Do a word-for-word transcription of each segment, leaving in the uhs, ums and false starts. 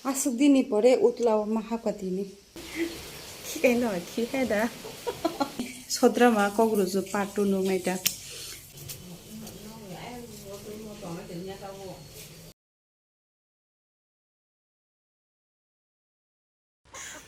Aswk dini pore utlao ma hapkha tini. Khikai no, khikai da. Sodrama kok ruju part two nuknai da.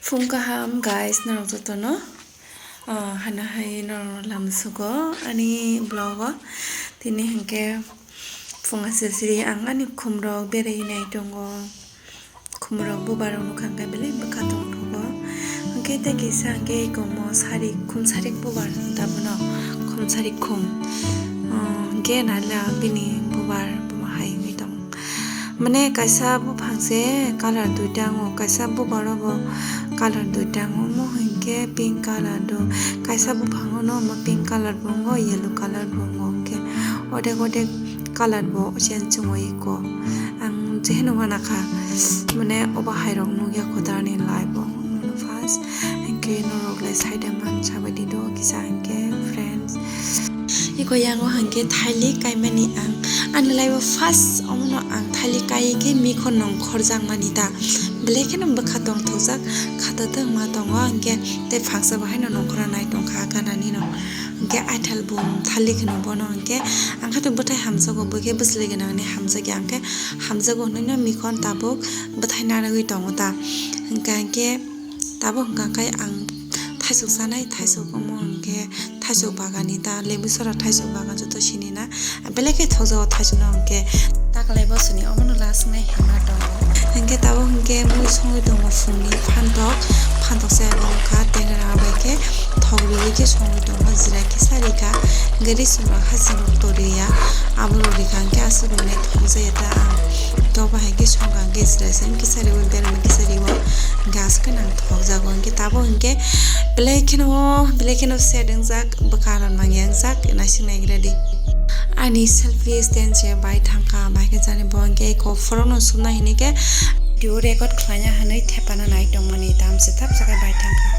Phung kaham guys, norok jotono. Ah, hana hai norok lamsugo ani vlog o. Tini hinkhe phung aswk siri ang ani khumrok berai nai tongo. Khumrok bubar rok nukha hinkhe belai bwkha tongthogo. Hinkhe tei kisa hinkhe ikomo sarik, khum sarik bubar tabukno khum sarik khum. Ah, hinkhe naila bini bubar buma hai wngwi tongo. Mane kaisa buphang se colour duita wngo, kaisa bubar o bo colour duita wngo, omo hinkhe pink colour do, kaisa buphang o no omo pink colour bo wngo, yellow colour bo wngo, hinkhe odek odek colour bo change wngwi ko. Ang jeheno wanakha, mane obo hai rok nukya kho darni life o, omo no first, hinkhe norok lai side man sabaidi do kisa hinkhe friends. Iko yango hinkhe thailik kaimani ang. Ani life o first omono ang thailik kai khe mikho nongkhorjakmani ta. Belai kheno bwkha tongthokjak, khata tongma tongo hinkhe tei phangsa bo haino nongkhora nai tongkha ganani no. Hinkhe aithal bum thailik hino bono hinkhe ang khe to bwthai hamjago, bo khe bwsli gwnangni hamjakya, ang khe hamjago hwnwi no mikho tabuk bwthai narwgwi tongo ta. Hinkhe, hinkhe Tabuk hwnkha khe ang thaisok chanai, thaisok omo hwnkhe thaisok bagani ta, lebu sora thaisok bagan joto sini na, belai khe thokjago thaisok no hwnkhe taklai bosoni omono last wngnai hima tongo. Hwnkhe tabuk hwnkhe mui songwi tongo phungni phantok, phantok se abo wngkha tengra bai khe thok riwi khe songwi tongo, jirai khe sa rikha, hwnkhe risum rok hasing rok toriya, abo rok rikha hwnkhe aswk rwnai thokjaya ta ang, tok bahai khe songkha hwnkhe jirai se kisa riwi berma kisa riwo. Gas gwnang thokjago, hinkhe tabuk hinkhe belai kheno, belai kheno set wngjak, bwkha rok nangya wngjak, naising naigra di. Ani selfie stand se bai thangkha, bai khe jani bo hinkhe kophorokno sumna hinikhe video record khlaina hinwi thepana nai tongmani tamse thapsa khe bai thangkha.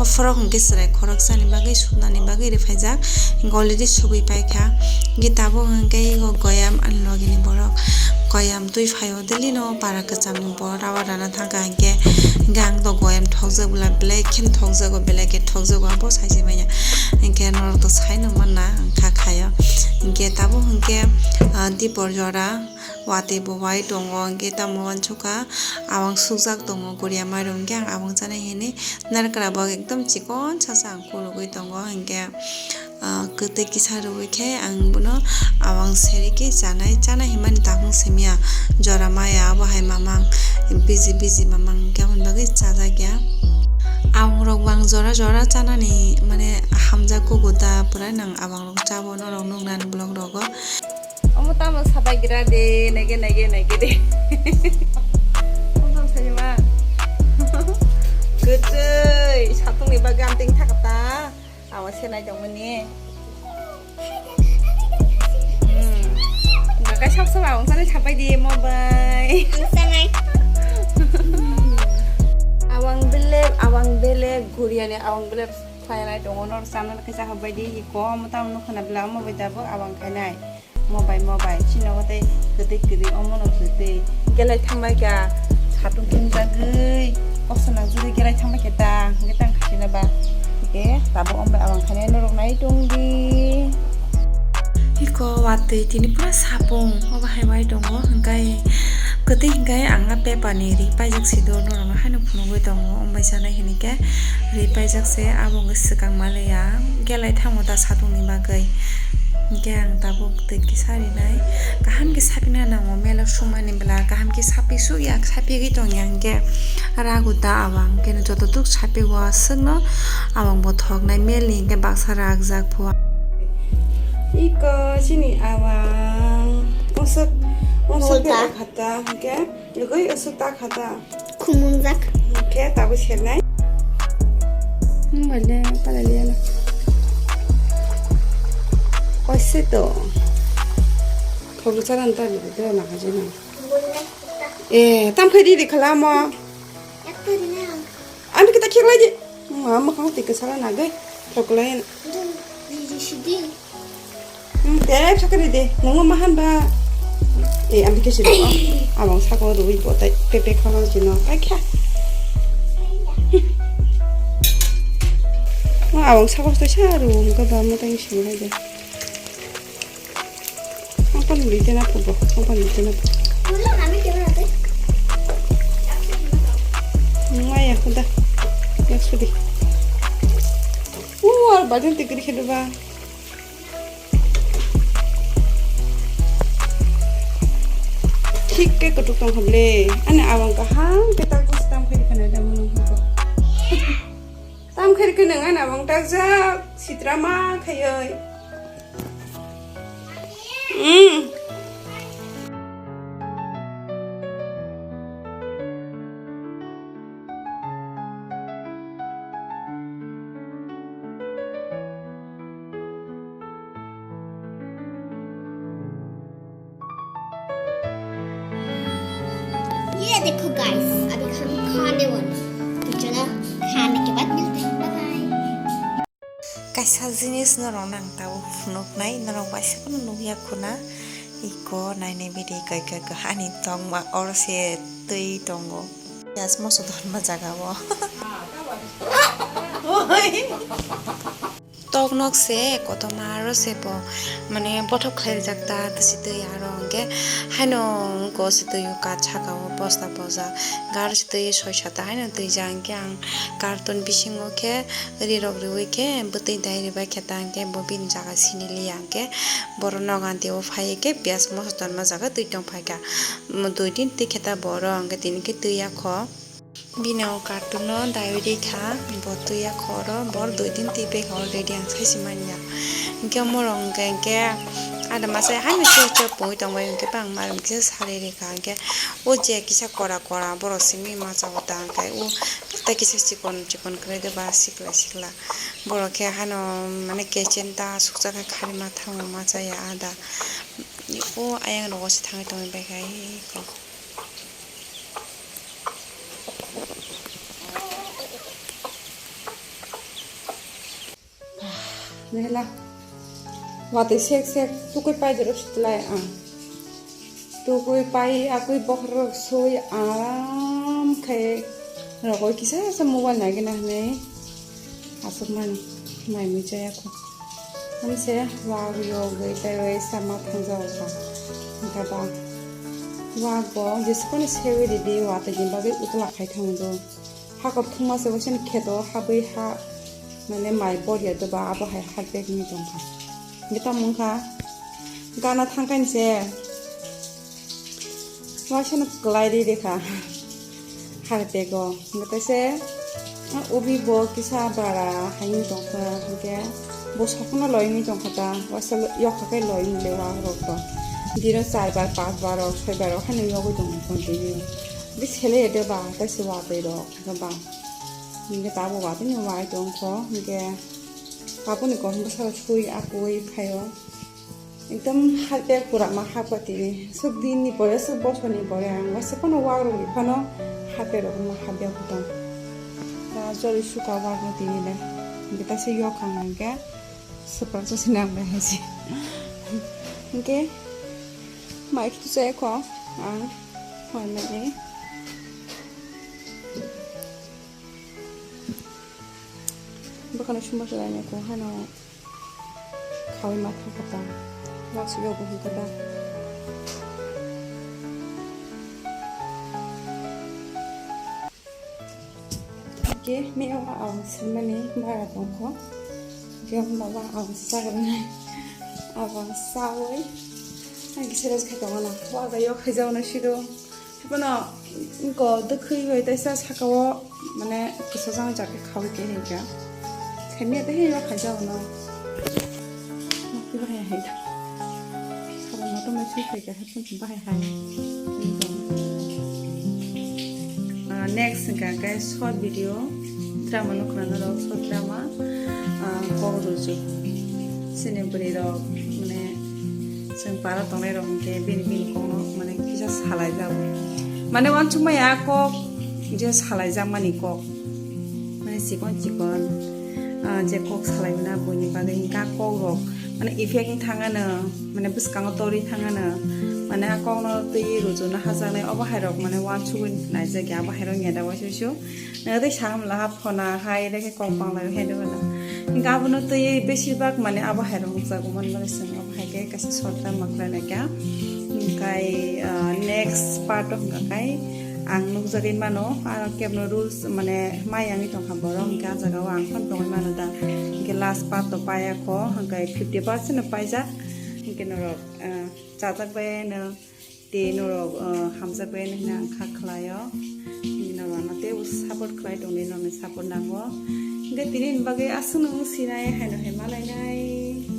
O phorok hinkhe chwrai khoroksani bagwi sumnani bagwi rwphaijak, hinkhe already subwi paikha. Hinkhe tabuk hinkhe o goyam ani logini borok goyam twi phaio. Delhi no para kwcham ni bo rawa rana thangkha hinkhe, hinkhe ang to goyam thokjak bwla belai khe thokjago, belai khe thokjago abo saisi manya. Hinkhe norok to sai no manna wngkha khaio. Hinkhe tabuk hinkhe, ah, dipor jora watwi bo wai tongo, hinkhe tamo wansukha awang sukjak tongo, guriya mairum hinkhe ang awang chanai hini narikra bo ekdom chikon sasa ang kurugwi tongo, hinkhe ah, kwtwi kisa rwui khe ang bono awang seri khe chanai, chanai hinmani tabuk simiya jora maya abo hai mamang biji biji mamang hinkhe aboni bagwi chajakya. Awang rok bo ang jora jora chanani mane hamjak kugo da pura nang awang rok chabo norok nuknani vlog rogo. Omo tamo sabai gira de nege nege nege de. Omo tamo saima. Kwtwi satungni bagwi amtwing thakta. Awa se nai tongmani. Hmm. Kakai sab sab awang sanai sapai di mo bai. Ang sanai. Awang belek, awang belek, guriani awang belek khlainai tongo, nor channel kisa habai di, iko, mo tamo nukho na bela, mo bai dabo awang khainai. Mo bai, mo bai, chini nogo tei kwtwi kwrwi, omo no kwtwi. Gelai thangbai kha, satung khim jagwi, koso nang jagwi gelai thangbai kha ta, hwnkhe tang khachina ba. Hwnkhe tabuk omo bai awang khainai norok nai tong di. Iko watwi tini pura sapung, obo hai wai tongo, hwnkhe kwtwi hwnkhe ang a paper ni ri paijak si do, norok no haino phunugwi tongo, omo bai sanai hini khe ri paijak se, abo wngkhe swkang ma le ya, gelai thango ta satung ni bagwi. Hwnkhe ang tabuk twi kisa rinai. Kaham khe sapina nango, melo sumani bwla kaham khe sapi sukya, sapigwi tongya hwnkhe rago ta awang. Hwnkhe joto tuk sapigo aswkno awang bo thoknai, melni hwnkhe baksa rakjak phuwa. Iko chini awang. Usuk, usuk Multa. Khata hwnkhe. Lugui usuk ta khata. Khumungjak. Khe tabuk sernai. Mobile pala liya la. Oise to. Khobor chalan ta liya de na haje na. Eh, tam khai di di khala mo. Ekta di na. Ami kita khik lai di. Ma ma khang tik sala na gai. Thok lai na. Di di sidi. Hmm, tere sakari de. Nungma mahan ba. Eh, ang khe sini. Abang sako rui bo tai pepe khama sino. Kai kha. Mo abang sako to sa ru ka ba mo tai sini hai de. Ang pan ri tena phubo, ang pan ri tena phubo. Maya khuda. Yak sudi. Uh, ar bajan tikri khedu ba. Thik ke kutuk tong khamle. Ani abang kaham ke tak bus tam khai khana da munu ko. Tam khai khana ani abang tak ja sitra ma khayoi. Mm. ये देखो गाइस, अभी हम खाने वाले हैं। तो चलो, खाने के बाद मिलते हैं। Bye bye. Kaisa jinis norok nang tabuk phunuknai, norok bai se phano nukya khuna. Iko nainai bidi kai kai kai hani tongma oro se twi tongo. Piyaj moso donma jaga o. Tok nok se kotorma aro se bo mane bothop khlai rijak ta twi se twi aro hwnkhe haino wngko se twi o kaat saka o bosta bojak. Aro se twi soi sata haino twi ja hwnkhe ang carton bisingo khe ri rok riui khe bwtwi dai ribai khe ta hwnkhe bo bini jaga sini liya hwnkhe borok nogo anti o phai khe piyaj moso tonma jaga twi tong phai kha. Dui din twi khe ta borok hwnkhe tini khe twi ya kho. Bini o carton o daiwi rikha, bo twi ya kho oro, bo dui din twi bag already ang sai se manya. Hwnkhe omorok hwnkhe, hwnkhe ada masa haino chwk chwk pungwi tongbai hwnkhe bangma rok kisa sari rikha, hwnkhe o je kisa kora kora borok simi macha o ta hwnkhe o tei kisa chikon chikon kwrwi de ba sikla sikla. Borok khe haino mane kechen ta sukjak khe kharima thango macha ya ada. O ayang rogo se thangwi tongwi bai kha hi kok. Nihla. Watwi sek sek tukui pai doro sutlai ang. Tukui pai akui bokhorok sui aram khai rogoi kisa sa mobile nai gana hinui aswk mani mai mui chaya kho. Ani se wak yogwi teiwi sama thangjago kha. Hwnkhe ba wak bo jesukani sewi ridi watwi ni bagwi utla khai thango do. Hakor thwngma se waisani kheto habwi ha mane mai por ya doba abo hai heartbreak wngwi tongkha. Hwnkhe tamo wngkha gana thangkhaini se waisano kwlai ri rekha heartbreak o. Hwnkhe tei se ubi bo kisa bara hai wngwi tongkha hwnkhe bo sokono loi wngwi tongkha ta waisa yokha khe loi wngwi le wak rok to dino char bar panch bar rok soi bar rok haino yogwi tongkha continue. Bi sele ya doba tei se watwi rok. Hwnkhe ba, hwnkhe tabuk watwi ni wai tongkho, hwnkhe tabukni kok bwsarok sui akui phaio. Ekdom heartbreak pura ma hapkha tini. Swk din ni pore, swk bosor ni pore ang waisa phano wak rok ni phano heartbreak rok ma hapya kho tong. Da jori suka wak no tini le. Hwnkhe ta se yok ang hwnkhe swprak sa se nang bai hai se. Hwnkhe mai khe tu chaya kho ang hoi mai ni. Bwkhano sumba chwraini kok haino khaui ma thangkha ta. Waksugwi obo hwnkha da. Hwnkhe mio ang sinmani bara tongkho. Hwnkhe baba ang sagrani. Abang saui. Ang kisa rest khai tongmana. Waga yok hai jagona sido. Bono ko dwkhwi bai teisa saka o mane kwchajak jak khe khaui khe hinkha. Khaimya tei hino khaijak no. Nokti bahai hai da. Sabo motom bai sui phaikha hai phano bahai hai. Ah, next hwnkha khe short video drama nukna norok short drama, ah, kok ruju. Chini bwrwi rok mane Chwng para tongnai rok hwnkhe bini bini kokno mane kisa salai jago. Mane uansukmaya kok je salai jakmani kok. Mane chikon chikon, ah, je kok salai mano buini bagwi hwnkhe ah kok rok mane effect wng thangano, mane bwskango torwi thangano. Mane a kokno twi rujuna hajaknai obo hai rok mane uansugwi naijak ya, abo hai rok neda waisa su. Nang tei sahamla ha phona hai rekhe kok banglai hai de bana. Hinkhe abono twi besir bak mane abo hai rok nukjago man mani song, obo hai khe kaisa short term ma khlai lai kha. Hinkhe, ah, next part o hwnkha khai ang nukjagwi mano, aro kebno rules mane mai wngwi tongkha borok, hinkhe a jaga o ang phano tongwi mano da. Hinkhe last part o paiya kho, hinkhe fifty percent no paijak. Hinkhe norok, ah, chajak bai no tei norok, ah, hamjak bai no hwnwi ang kha khlaio. Hinkhe norok ano tei support khlai tongdi, norokni support nango. Hinkhe tini ni bagwi aswk no sinai haino hai malainai.